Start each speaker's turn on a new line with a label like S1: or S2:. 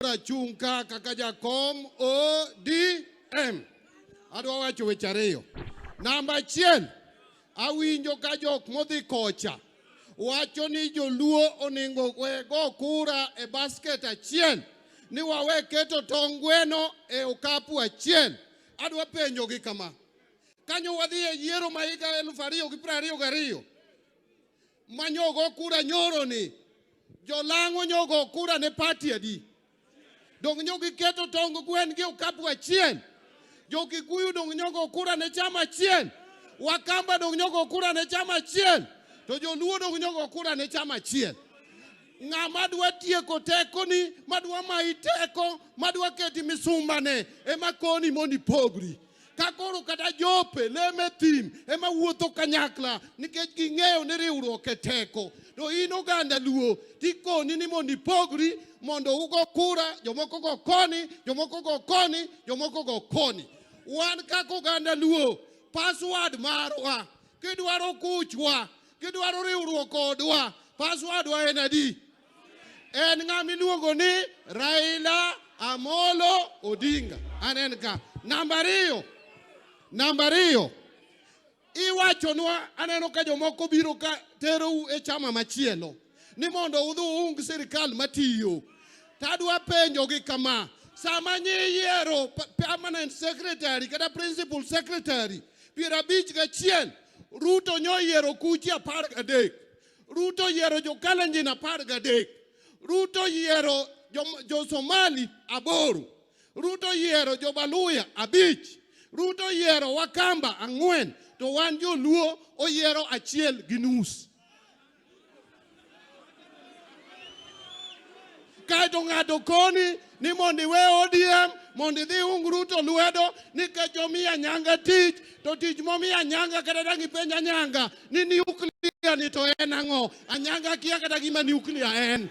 S1: Achung' ka kaka jakom ODM. Adwa wacho weche ariyo. Namba achiel, awinjo ka jok modhi kocha wacho ni joluo onego we go kura e basket achiel, ni wawe keto tong' gweno e okapu achiel. Adwa penjogi kama, kanyo wadhi e yiero ma higa 2022 manyogo kura nyoro ni jolang'o nyogo kura ne party adi? Dong nyo giketo tong gwen gi okapu achiel? Jo Kikuyu dong nyogo kura ne chama achiel? Wakamba dong nyogo kura ne chama achiel? To Joluo dong nyogo kura ne chama achiel? Ng'ama dwa tieko tekoni, madwa mayi teko, madwa keti misumbane, ema koni mondo ipogri. Ka koro kata jope leme thim ema wuotho kanyakla nikech ging'eyo ni riwruok e teko. To in oganda Luo tikoni ni mondo ipogri mondo ugo kura, jomoko go koni, jomoko go koni, jomoko go koni. Wan kaka oganda Luo, password marwa, kidwaro kuchwa, kidwaro riwruok kodwa, password wa en adi? En ng'ama iluongo ni Raila Amolo Odinga. Anen ka. Namba ariyo, namba ariyo, iwachonwa aneno ka jomoko biro ka terou e chama machielo ni mondo udhi uung sirikal matiyo. Tadwa penjogi kama, sama nyiyiero permanent secretary kata principal secretary 51, Ruto nyoyiero kuchi 13. Ruto yiero jo Kalenjin 13. Ruto yiero jo Somali 8. Ruto yiero jo Baluya 5. Ruto yiero Wakamba 4. To wan joluo oyiero 1.5. Kaeto ng'ato koni ni mondo iwe ODM mondo idhi ung Ruto lwedo nikech omiyo Anyanga tich, to tich momiyo Anyanga kata dang' ipenj Anyanga ni nuclear ni to en ang'o? Anyanga kia kata gima nuclear en.